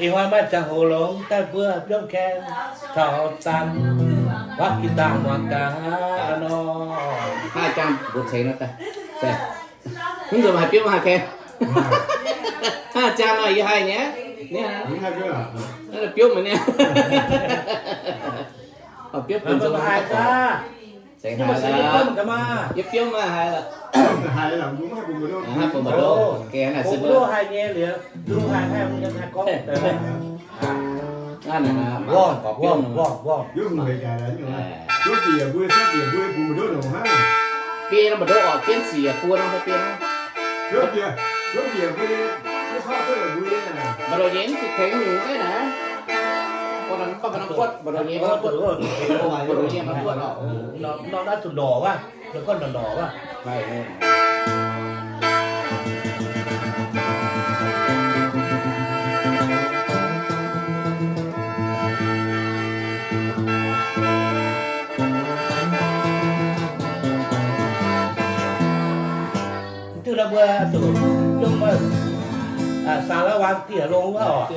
Ih hnoi maaih ziangh hoc longx daaih mbuo biomv kaen caux daan, wuov gitv dangh muangx gaax nor. Hnangv jang mbuox ceix nor daaih. Mv nzunc haiz biomv haiz kaen. Hnangv jang nor yie haih nyei. Naaiv biomv mv nyei. Biomv bun nzunc haiz. Yie biomv maiv haiz lorqc. Bun mbu'ndongx. Haih nyei liuz, haih gorngv. Biomv, biomv, biomv. Biei nor mbu'ndongx orqc, jienv siec buo nor biei nor. Mbu'ndongx nyei mv zuqc tengx nyungc gaiv naaic. Mbu'ndongx nyei mv buatc, mbu'ndongx nyei mv buatc orqc. Nor naaiv zuqc lorqc wuov, gorngv lorqc wuov. Mv duqv nor mbuo zuqc zungv saax laav waang dieh longx wuov oc.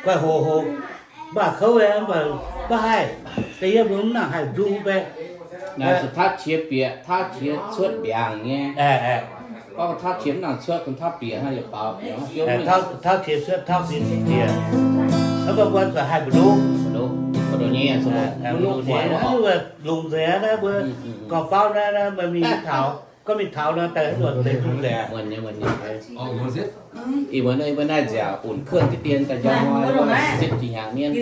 Guai hoc hoc, mv baac kouv mv baac maiv haih, da'yietv mbuo mv nangc haih nzung beiv. Naaiv zuqc tauv qiex bieqc, tauv qiex cuotv mbiaangc nyei. Gorngv tauv qiex mv nangc cuotv, kungx tauv bieqc hnangv yietc baaux. Tauv qiex cuotv, tauv qiex bieqc. Hnangv mbuo zuqc haih mbu'ndongx. Mbu'ndongx nyei, mbu'ndongx nyei, longx nzengc naaiv mbuo gorngv faaux naaiv, naaiv mbuo mingh taux, gorngv mingh taux nor, daaih zuqc deix zungh nzengc. Ih mbuo naaiv nziaauc unc เครื่อง diqv dien daaih njang hnoi, sipv jiex hnyangx mienv.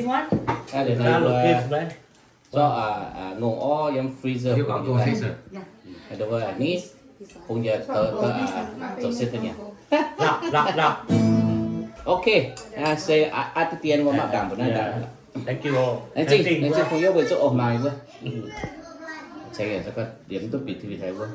Zorqv ngongh orv yiem freezer, ni, bung yie zoux se nyei. Ok, se aqv diqv dien mbuo mangc dangh mbuo naaiv daaih. Laengz zingh, laengz zingh kungx yie weic zuqc oix mangc mbuo. Tengx yaac duqv bieqc T V tengx wuov.